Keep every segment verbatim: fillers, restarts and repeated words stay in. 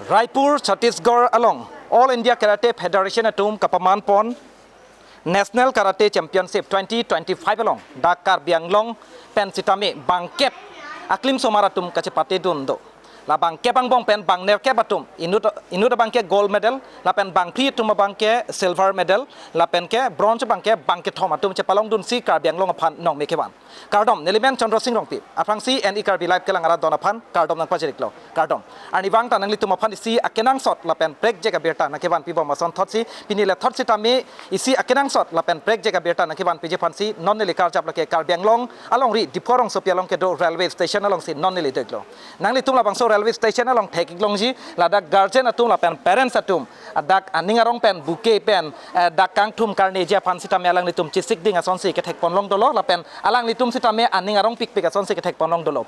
Raipur, Chhattisgarh along All India Karate Federation atum kapaman pon National Karate Championship twenty twenty-five along dak Karbi Anglong pen sitame bangkep aklim osomar atum kachepate dun do. La bangkep angbong pen bang nerkep atum inut inut abangke gold medal, lapen bangphli atum abangke silver medal, lapen ke bronze abangke bangkethom atum chepalong dunsi Karbi Anglong aphan nongme kevan. Kardom, nelimen Chandra Singh Rongpi. Aphrangsi N E Karbi Live kelang arat don aphan kardom nangpajir-iklo. Kardom. Arnivang ta nanglitum aphan isi akenangsot lapen prekjak abirta nangkevanpi bom ason thotsi, pini le thot sitame isi akenangsot lapen prekjak abirta nangkevanpiji aphansi non neli karjap lake Karbi Anglong alongri Diphu rongsopi along kedo railway station alongsi non neli do-iklo. Nanglitum labangso railway station along thek-iklongji, ladak guardian atum lapen parents atum dak aning arong pen bouquet pen, eh, dak kangthum karneji aphan sitame alanglitum chesik ding asonsi kethek ponlong dolo, lapen alanglitum sitame aning arongpikpik asonsi kethek ponlong dolo.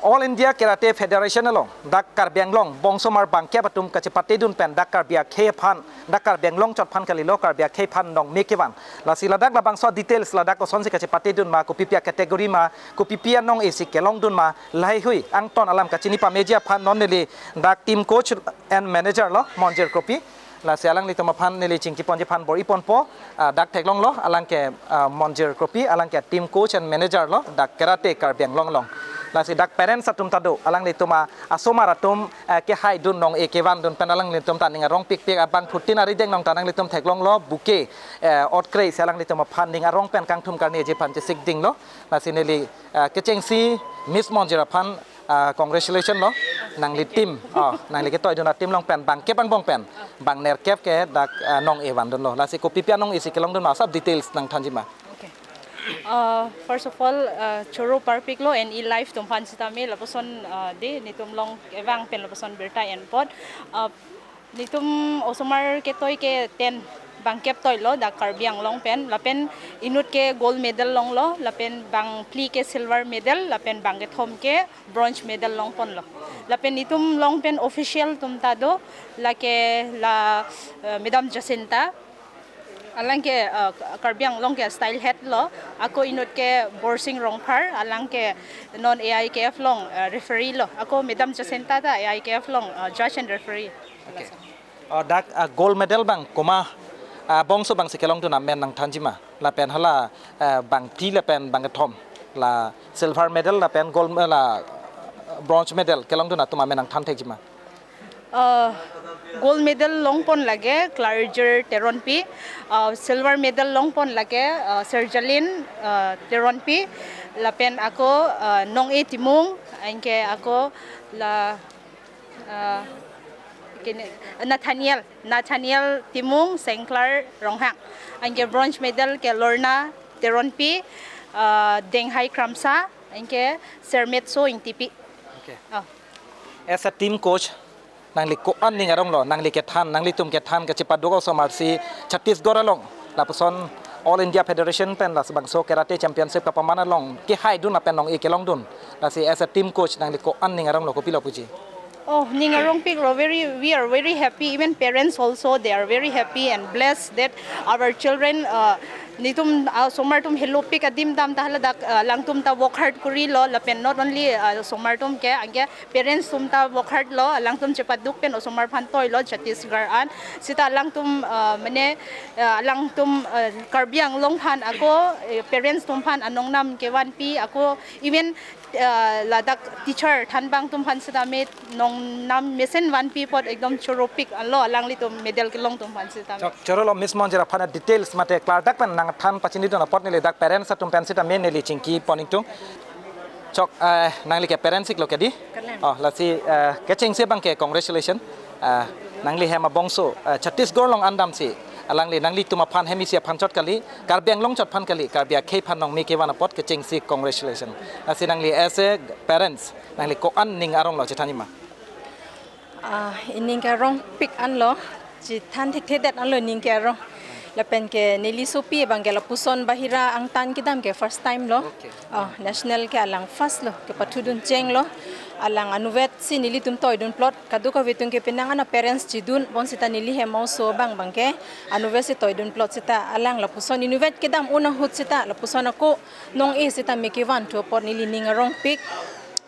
All India Karate Federation along dak Karbi Anglong bong osomar bangkep atum kachepate dun pen dak Karbi akhei aphan, dak Karbi Anglong chot aphan kalilo, Karbi akhei aphan nongme kevan. Lasi ladak labangso details ladak kosonsi kachepate dun ma, kopipi acategory ma, kopipi anong-e si kelong dun ma, laheihui angton alam kachini pameji aphan non neli dak team coach and manager lo Monjir Kropi. Lasi alanglitum aphan neli chingki ponji aphan bor-i ponpo, ah, dak theklonglo, alang ke, ah, Monjir Kropi, alang ke team coach and manager lo dak Karate Karbi Anglong along. Lasi dak parents atum ta do, alanglitum a, asomar atum, ah, kehai dun nong-e kevan dun pen alanglitum ta ning arongpikpik, abangphutin arideng along ta nanglitum theklonglo bouquet, eh, otkre si alanglitum aphan ning arong pen kangthum karneji aphan chesik dinglo. Lasi neli, ah, kechengsi Miss Monjir aphan, ah, congratulation lo, nangli team, oh, nangli ketoi dun a-team along pen bangkep angbong pen bang nerkep ke dak, ah, nong-e van dunlo. Lasi kopipi anong-e si kelong dun ma, asap details nangthanji ma. Okay. Uh, first of all, uh, choro parpiklo N E Live atum aphan sitame lapuson, uh, de netum along kevang pen lapuson birta en apot. Uh, netum osomar ketoi ke ten, bangkep toilo dak Karbi Anglong pen, lapen inut ke gold medal longlo, lapen bangphli ke silver medal, lapen bangkethom ke bronze medal longponlo. Lapen netum along pen official atum ta do, lake la, eh, Madam Jacinta, alang ke, eh, Karbi Anglong ke style head lo, ako inut ke Borsing Rongphar, alang ke non A I K F along, eh, referee lo, ako Madam Jacinta ta A I K F along, eh, judge and referee. Okay. Oh, dak, ah, gold medal bang komat, ah, bongso bangsi kelong dun amen nangthanji ma, lapen hala, ah, bangphli lapen bangkethom, la silver medal lapen gold, la bronze medal kelong dun atum amen nangthan thekji ma. Uh, gold medal longpon lake Klarjir Teronpi, uh, silver medal longpon lake, uh, Serjalin, uh, Teronpi, lapen ako, uh, Nong-e Timung, anke ako la, uh, kene, Nathaniel, Nathaniel Timung, Sengklar Ronghang, anke bronze medal ke Lorna Teronpi, uh, Denghai Kramsa, anke Sermetso Ingtipi. Okay. Oh. As a team coach, nangli ko-an ning aronglo, nangli kethan, nanglitum kethan kachepaduk osomar si Chhattisgarh along lapuson All India Federation pen labangso Karate Championship kapaman along kehai dun lapen nong-e kelong dun, lasi as a team coach nangli ko-an ning aronglo, kopilo puji? Oh, ning arongpiklo, very, we are very happy. Even parents also, they are very happy and blessed that our children, uh, netum, uh, osomar atum helopik adim dam ta hala dak, uh, alangtum ta work hard korilo, lapen not only, uh, osomar atum ke, anke parents atum ta work hard lo, alangtum chepaduk pen osomar aphan toilo Chhattisgarh an. Seta alangtum, uh, mane, uh, alangtum, uh, Karbi Anglong aphan ako, eh, parents atum aphan anongnam kevanpi, ako even, uh, ladak teacher thanbang atum aphan seta me nongnam mesen vanpi apot ekdom choropik lo alanglitum medal kelong atum aphan seta me. Chok, chorolo Miss Monjir aphan details mate klardak pen nangthan pachini dun apot neli dak parents atum pen seta me neli chingki pon ingtung. Chok, eh, nangli ke parents iklo ke di? Kalen. Oh, lasi, eh, kechengsi abang ke congratulation. Eh, nangli hem abongso, eh, Chhattisgarh along an damsi alangli nanglitum aphan hem isi aphan chot kali, Karbi Anglong chot aphan kali, Karbi akhei aphan nongme kevan apot kechengsi congratulation. Lasi nangli as a parents, nangli ko-an ning aronglo chethanji ma? Ah, ining ke arongpik anlo, chethan thekthedet anlo ining ke arong. Lapen ke neli sopi abang ke lapuson bahira angtan kedam ke first time lo. Okay. Oh, national ke alang first lo, kepathu dun chenglo. Alang anuvet si nelitum toidun plot, kadokave atum ke penang ana parents chidun, bonseta neli hem oso abang abang ke anuvet si toidun plot seta alang lapuson inuvet kedam un ahut seta lapuson ako nong-e seta me kevanthu apot neli ning arongpik.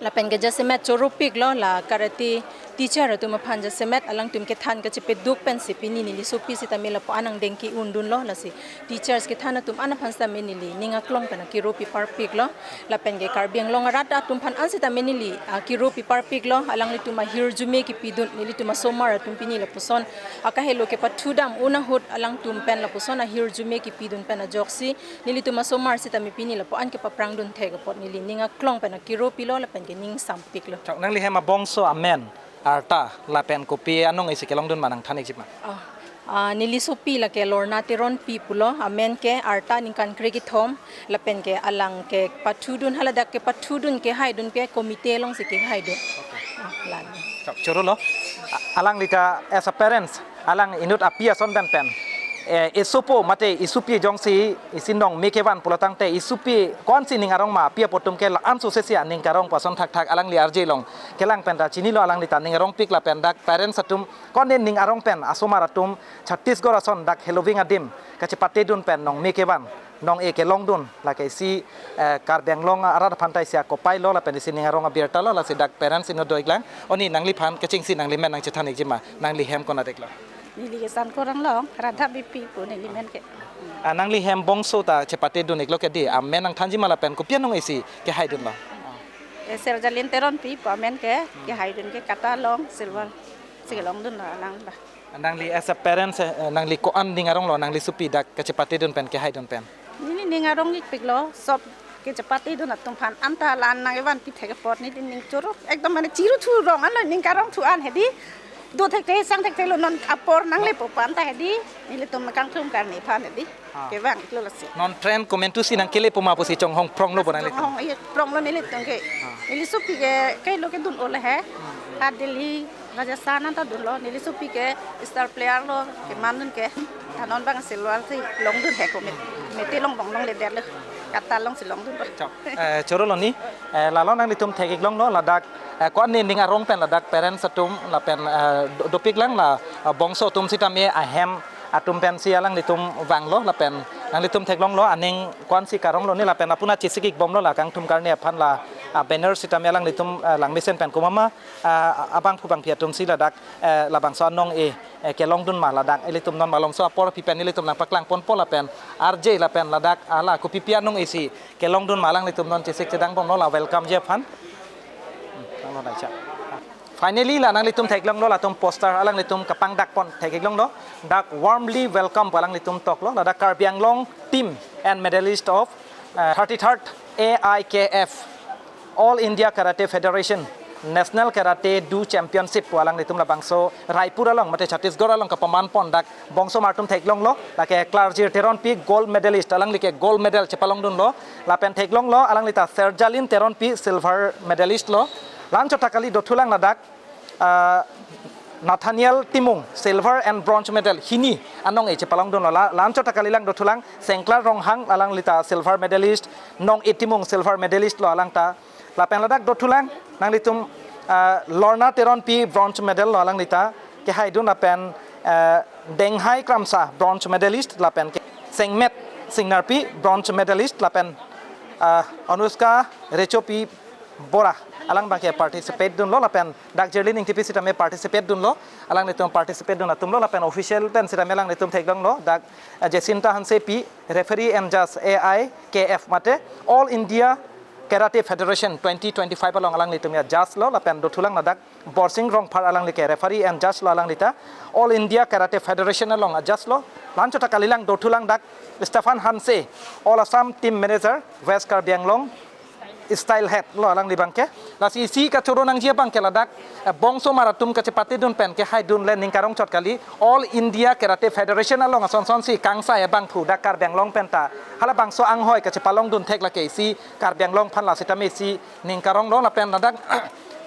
Lapen ke jasemet choropiklo la karate Teacher atum aphan jasemet alangtum kethan kachepeduk pensi pini neli sopi sitame lapu-an angdeng ke-undunlo, lasi teachers kethan atum an aphan sitame neli ning aklong pen akiro piparpiklo. Lapen ke Karbi Anglong arat atum aphan an sitame neli akiro piparpiklo, alanglitum ahirjume kipidun, nelitum asomar atum pini lapuson akahelo kepathudam un ahut alangtum pen lapuson ahirjume kipidun pen ajoksi nelitum asomar sitame pini lapu-an kepaprangdun thek apot neli ning aklong pen akiro pilo lapen ke ning sampiklo. Chok, nangli hem abongso amen arta lapen kopi anong isi kelongdun ma nangthan-ikji ma? Ah, ah, neli sopi lake Lorna Teronpi pulo, amen ke arta ningkan kre-kethom, lapen ke alang kepathudun, haladak kepathudun kehaidun ke committee alongsi kehaidun. Ah, lalo. Chok, chorolo. A-, alangli ta as a parents, alang inut api ason pen pen, eh, esopo mate esopi jongsi isi nongme kevan pulo tangte esopi ko-ansi ning arong ma, api apo atum ke la-an sosesi aning karong pu ason thakthak alangli arjelong kelang pen ta chinilo, alangli ta ning arongpik lapen dak parents atum ko-an ning arong pen asomar atum Chhattisgarh ason dak heloving adim kachepatedun pen nongme kevan nong-e kelongdun lake isi, eh, Karbi Anglong arat aphan ta isi akopailo lapen isi ning arong abirtalo, lasi dak parents inut do-iklang. O ni, nangliphan kechengsi nangli men nangchethan-ikji ma, nangli hem konat-iklo? Neli ke Sankorong along, Radha Beypi pu neli men ke. Ah, nangli hem bongso ta chepatedun-iklo ke di, amen nangthanji ma lapen kopi anong isi kehaidunlo? Eh, Serjalin Teronpi pu amen ke, kehaidun ke Kata along Silver si kelongdunlo alang ba. Nangli as a parents, eh, nangli ko-an ning aronglo, nangli sopi dak kachepatedun pen kehaidun pen? Neli ning arong-ikpiklo, sob kachepatedun atum aphan anta la-an nang-evanpi thek apot neli ning choro, ekdom mane chiru thu rong anlo, ning karong thu an hedi. Do thekthe, sang thekthelo, non apor nanglepo pu anta hedi. Nelitum kangthum karne aphan hedi. Ah. Kevang-iklo lasi. Non train komantusi nangkelepo ma pusi chonghong pronglo bo nanglitum? Chonghong, iya, pronglo nelitum ke. Ah. Neli sopi ke, kelo kedun ole he. Hmm. Ha Delhi, Rajasthan anta dunlo, neli sopi ke star player lo, kemandun ke. Ta non abang Silver si longdun he ko met, mete longbom longledetlo. Kata alongsi longdunlo. Chok. Eh, chorolo ni, eh, lalo nanglitum thek-iklonglo ladak, eh, ko-an ning arong pen ladak parents atum lapen, eh, do-, dopiklang la, eh, bongso atum sitame ahem atum pensi alanglitum vanglo lapen nanglitum theklonglo aning ko-ansi karonglo ni lapen apuna chesik-ikbomlo la kangthum karne aphan la, ah, banner sitame alanglitum, ah, langmesen pen komat ma, ah, abangphu bangphi atumsi ladak, eh, labangso anong-e, eh, kelongdun ma ladak ilitum non malomso apor aphi pen ilitum nangpaklangponpo lapen arje lapen ladak hala kopipi anong-esi kelongdun ma alanglitum non chesik chedangbomlo la welcome-ji aphan. Hmm, tanglo daisa. Finally, la nanglitum theklonglo, latum poster alanglitum kapangdakpon thek-iklonglo. Dak warmly welcome pu alanglitum toklo. Ladak Karbi Anglong team and medalist of, uh, thirty-third A I K F, All India Karate Federation National Karate Do Championship pu alanglitum labangso Raipur along mate Chhattisgarh along kapamanpon dak bongso atum theklonglo, lake Klarjir Teronpi gold medalist, alangli ke gold medal chepalongdunlo, lapen theklonglo alangli ta Serjalin Teronpi silver medalist lo, la-anchot ta kali dothulang ladak, ah, Nathaniel Timung silver and bronze medal hini anong-e chepalongdunlo, la, la-anchot ta kalilang dothulang Sengklar Ronghang alangli ta silver medalist, Nong-e Timung silver medalist lo alang ta, lapen ladak dothulang nanglitum, ah, Lorna Teronpi bronze medal lo alangli ta kehaidun lapen, ah, Denghai Kramsa bronze medalist lapen ke Sengmet Singnarpi bronze medalist lapen, ah, Anushka Rechopi Bora alang abangke participate dunlo lapen dak Jerlin Ingtipi sitame participate dunlo, alanglitum participate dun atumlo lapen official pen sitame alanglitum theklonglo dak, ah, Jacinta Hansepi referee and judge A I K F mate All India Karate Federation twenty twenty-five along alanglitum ya judge lo lapen dothulang ladak Borsing Rongphar alangli ke referee and judge lo alangli ta All India Karate Federation along a judge lo, la-anchot ta kalilang dothulang dak Stefan Hanse All Assam team manager West Karbi Anglong style head lo alangli abangke. Lasi isi kachoro nangji abangke ladak, eh, bongso amar atum kachepatedun pen kehaidun le ning karongchot kali, All India Karate Federation along ason sonsi kangsai abangphu dak Karbi Anglong pen ta halabangso anghoi kachepalongdun thek lake isi Karbi Anglong aphan la sitame isi ning karonglo lapen ladak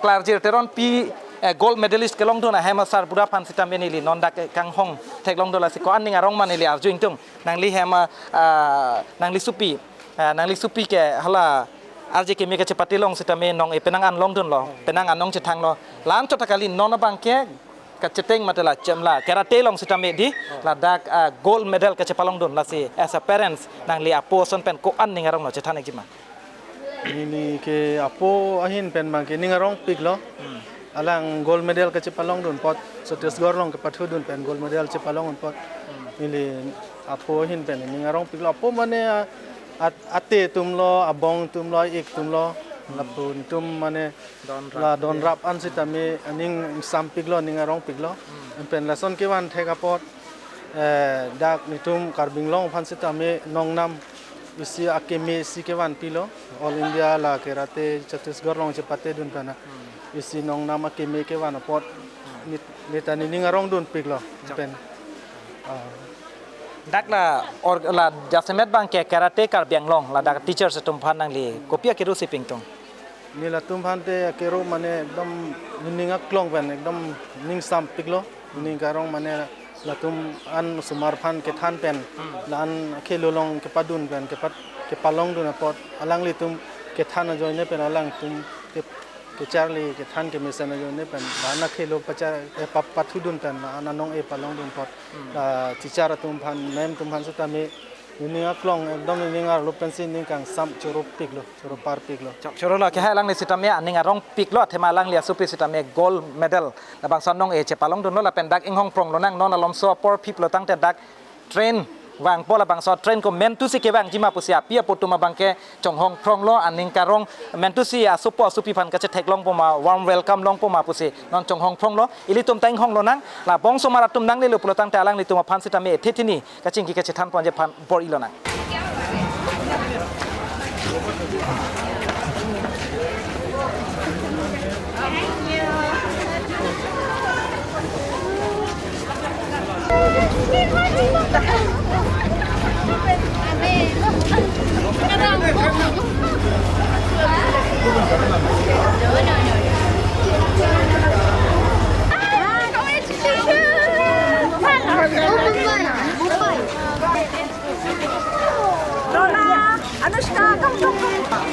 Klarjir Teronpi, eh, gold medalist kelongdun ahem asarbura aphan sitame neli non dak, eh, kanghong theklongdun, lasi ko-an ning arong ma neli arju ingtung. Nangli hem, ah, nangli sopi, ah, nangli sopi ke hala arje keme kachepate along sitame nong-e penang an longdunlo, penang an nong chethanglo. La-anchot ta kali non abangke kacheteng mate la chem la karate along sitame di ladak, ah, gold medal kachepalongdun, lasi as a parents nangli apo ason pen ko-an ning aronglo chethan-ikji ma? Neli ke apo ahin pen abangke ning arongpiklo. Hmm. Alang gold medal kachepalongdun apot, Chhattisgarh along kepathudun pen gold medal chepalongdun apot. Neli aphu ahin pen ning arongpiklo. Aphu mane a-, at-, ate atumlo, abong atumlo, ik atumlo. Lapu netum mane Don la rap don dia. Rap an sitame aning ingsampiklo, ning arongpiklo. Pen lason kevan thek apot, eh, dak netum Karbi Anglong aphan sitame nongnam isi akeme isi kevanpilo. All India la karate Chhattisgarh along chepatedun pen isi nongnam akeme kevan apot nit-, neta nening arongdunpiklo. Chok. Pen, ah. Dak la or la jasemet abangke karate Karbi Anglong ladak teachers atum aphan nangli kopi akeru si pingtung? Neli latum aphan te akeru mane ekdom nening aklong pen ekdom ningsampiklo. Ning karong mane latum an osomar aphan kethan pen, la-an akhelo along kepadun pen, kepat-, kepalongdun apot, alanglitum kethan ajoine pen alangtum ke-, kecharli kethan kemesen ajoine pen, la-an akhelo pachar, eh, pa-, pathudun pen, la-an anong-e palongdun apot, la teacher atum aphan, ma'am atum aphan sitame nening aklong ekdom nening arlo pensi ning kangsam choropiklo, choroparpiklo. Chok, chorolo, kehai alangli sitame aning arongpiklo, athema alangli asopi sitame gold medal labangso anong-e chepalongdunlo lapen dak inghongpronglonang, non alomso apor phiplo tangte dak train vangpo, labangso train ko mentusi kevangjima pusi api apo atum abangke chonghongpronglo, aning karong mentusi asopo asopi aphan kachetheklongpo ma, warm welcome longpo ma pusi non chonghongpronglo. Ilitum ta inghonglonang, labangso osomar atum nanglelo pulo tangte alanglitum aphan sitame ethe thini kachingki kachethanponji aphan bor-ilonang. Lola, Anushka, come, come, come.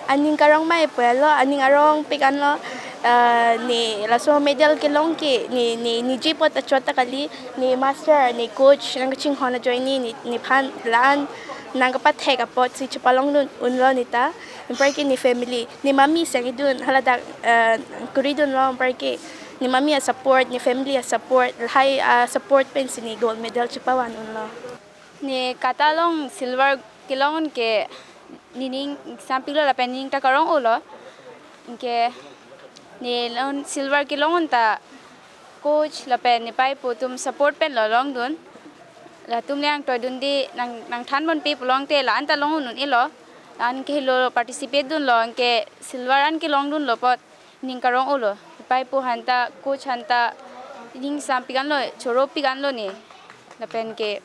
Aning karong mai pulo, aning arongpik anlo, eh, ne laso medal kelong ke, ne, ne, niji apot achot ta kali, ne master, ne coach, nangkachinghon ajoine, ne, nephan la-an nangkapathek apotsi chepalongdun unlo neta. Anparke ne family, ne mami seng idun, haladak, eh, kuridunlo, anparke ne mami a-support, ne family a-support, lahai a-support pensi ne gold medal chepavan unlo. Ne kata along silver kelong ke nening sampiklo lapen nening ta karong-olo. Anke ne lon silver kelong ta coach lapen nepei po atum support penlo longdun. Latum le angtoidunde nang, nangthanponpe pulote la-an ta long un-elo. La-an ke helo participate dunlo, anke silver an kelongdunlo apot ning karong-olo. Nepei po aphan ta, coach aphan ta ningsampik anlo, choropik anlo ne. Lapen ke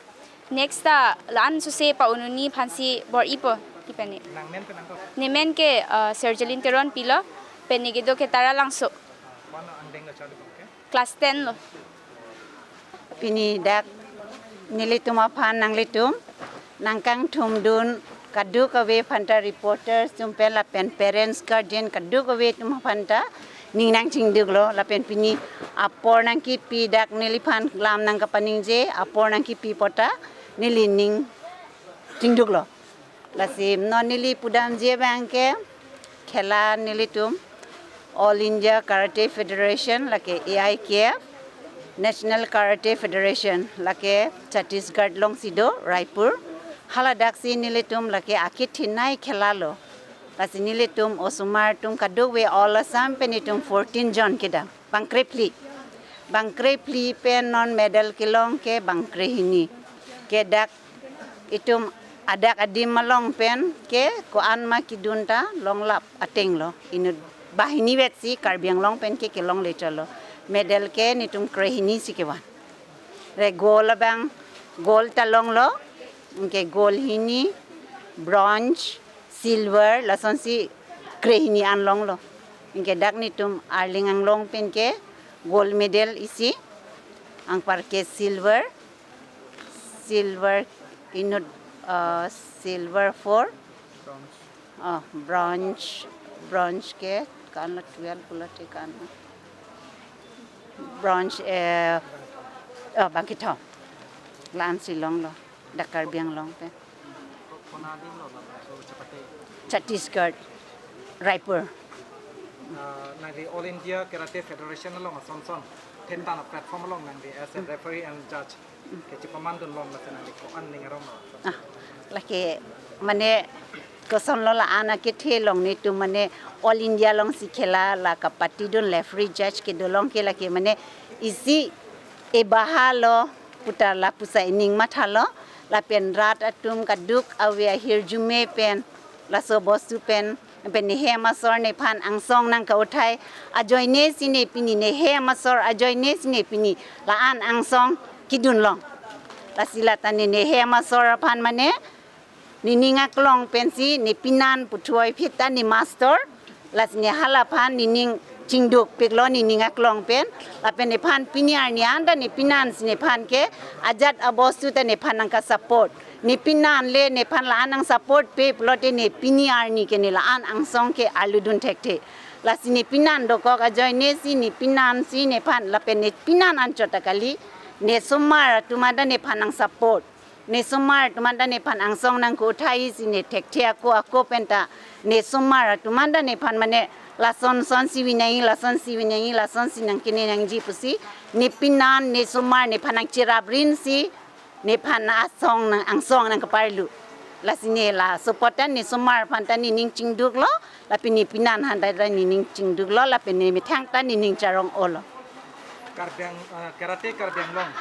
next ta la-an suse pa-un unji aphansi bor-ipo, tipene. Nangmen pen nangkok? Nemen ke, uh, Sergelin Teronpi lo, pen ne kedo ke Taralangso. Kono angdeng lo charli bangke? Class ten lo. Pini dak nelitum aphan nanglitum nangkangthumdun kadokave aphanta, reporters atum pen lapen parents, guardian kadokave atum aphanta ning nangchingduklo lapen pini apor nangkipi, dak neliphan lam nangkapaningje apor nangkipi apot ta neli ning chingduklo. Lasi non neli pudamji abangke khela nelitum All India Karate Federation, lake A I K F, National Karate Federation, lake Chhattisgarh alongsi do, Raipur. Haladaksi nelitum lake akethenei khela lo. Lasi nelitum osomar atum kadokave all Assam pen itum fourteen jon kedam. Bang krephli. Bang krephli pen non medal kelong ke bang krehini. Ke dak itum adak adim along pen ke ko-an ma kedun ta longlap ateng lo. Inut banghini vetsi Karbi Anglong pen ke kelongle chotlo. Medal ke netum krehini si kevan. Re gold abang, gold ta longlo. Anke gold hini, bronze, silver, lasonsi krehini an longlo. Anke dak netum Arleng Anglong pen ke gold medal isi, anparke silver, silver inut, uh, silver four, bronze. Oh, bronze, bronze ke ko-an lo, twelve pulote ko-an lo. Bronze, eh, oh, bang kethom. La-an si longlo, dak Karbi Anglong pen. Kona adim lo, lo, so chepate. Chhattisgarh, Raipur. Ah, nangli All India Karate Federation along ason son, thetan a-platform along nangli as a referee and judge kechepamandun long, lasi nangli ko-an ning arong lo? Ah, lake mane kosonlo la-an akethe along netum mane All India along si khela la kapatidun referee judge kedo along ke lake mane isi ebaha lo puta lapusi ining mathalo, lapen rat atum kaduk ave ahirjume pen, laso bostu pen, pen ne hem asor nephan angsong nangka-uthai, ajoine si ne pini ne hem asor, ajoine si ne pini la-an angsong kidun long. Lasi lata ne ne hem asor aphan mane, nening aklong pensi, ne pinan puthoi phit ta ne master, lasi ne hala aphan nening chingduk piklo nening aklong pen, lapen nephan pini arni anta ne pinan si nephan ke, ajat abostu ta nephan nangka-support. Ne pinan le nephan la-an nang-support pe pulote ne pini arni ke ne la-an angsong ke arludun thekthe. Lasi ne pinan dokok ajoine si ne pinan si nephan lapen ne pinan anchot ta kali, ne somar atum anta nephan nang-support. Ne somar atum anta nephan angsong nangka-uthai si ne thekthe ako ako penta ne somar atum anta nephan mane lason son si vin nangji, lason si vin nangji, lason si nangkene nangji pusi ne pinan ne somar nephan nangcherap rin si nephan asong nang angsong nangkaparlu. Lasi ne laso apot ta ne somar aphan ta nening chingduklo, lapen ne pinan aphan ta nening chingduklo, lapen ne methang ta nening charong-olo. Karbi Ang-, ah, Karate Karbi Anglong,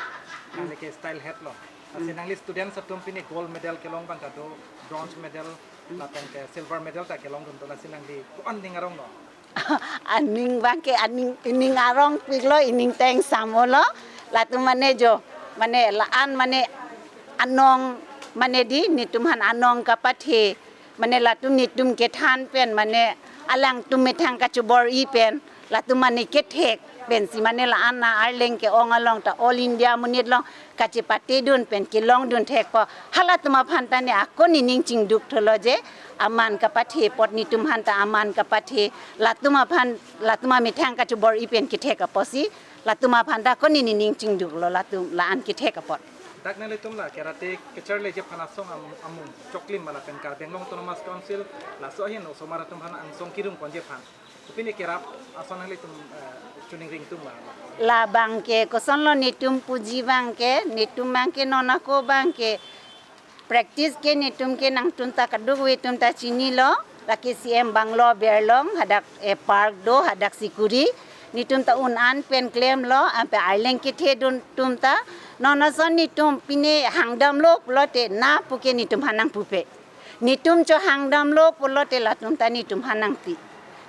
nangli ke style het lo. Lasi nangli students atum pini gold medal kelong abang ta do, bronze medal, lapen ke silver medal ta kelongdun do, lasi nangli ko-an ning arong lo? Aning abang ke aning, ining arong piklo, ining teng samo lo. Latum mane jo, mane la-an mane anong mane di, netum aphan anong kapathe, mane latum netum kethan pen, mane alangtum methang kachobor-i pen, latum mane kethek pensi mane la-an na arleng ke-ong along ta All India monit along kachepatedun pen kelongdun thekpo. Halatum aphan ta ne ako nening chingduk tholo je, aman kapathe apot netum aphan ta aman kapathe, latum aphan, latum amethang kachobor-i pen kethek apotsi, latum aphan ta ako ne nening chingduklo latum la-an kethek apot. Dak nanglitum la karate kacharleji aphan asong am-, amung choklim ma lapen Karbi Anglong Autonomous Council laso ahin osomar atum aphan angsong kirung ponji aphan, pini kerap ason nanglitum, eh, choningri ingtung ma? Labang ke kosonlo netum puji abang ke, netum abang ke non ako abang ke practice ke netum ke nangtum ta kadokave atum ta chinilo, lake C M bungalow berlong, hadak, eh, park do, hadak sikuri, netum ta un-an pen klemlo, anpe arleng kethedun atum ta, non ason netum pine hangdamlo pulote na puke netum aphan nangpupe. Netum chohangdamlo pulote latum ta netum aphan nangpi.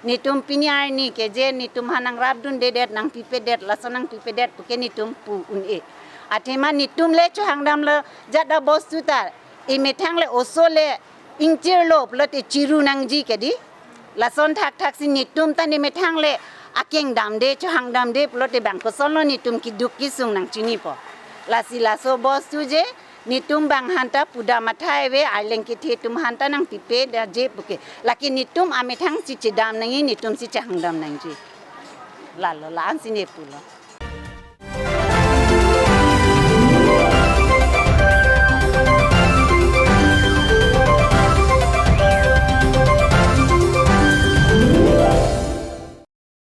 Netum pini arni ke je netum aphan nangrapdundedet, nangpipedet, laso nangpipedet puke netum pu un-e. Athema netum le chohangdamlo, jat abostu ta emethang le oso le ingchirlo pulote chiru nangji ke di. Lason thakthak si netum ta ne methang le akeng damde, chohang damde pulote bang kosonlo netum keduk kesung nangchinipo. Lasi laso bostu je netum bang aphan ta pudam athai ave, arleng kethe atum aphan ta nangpipedet je puke. Lake netum amethang si chedam nangji, netum si chohang dam nangji. Lalo la-an si ne pulo.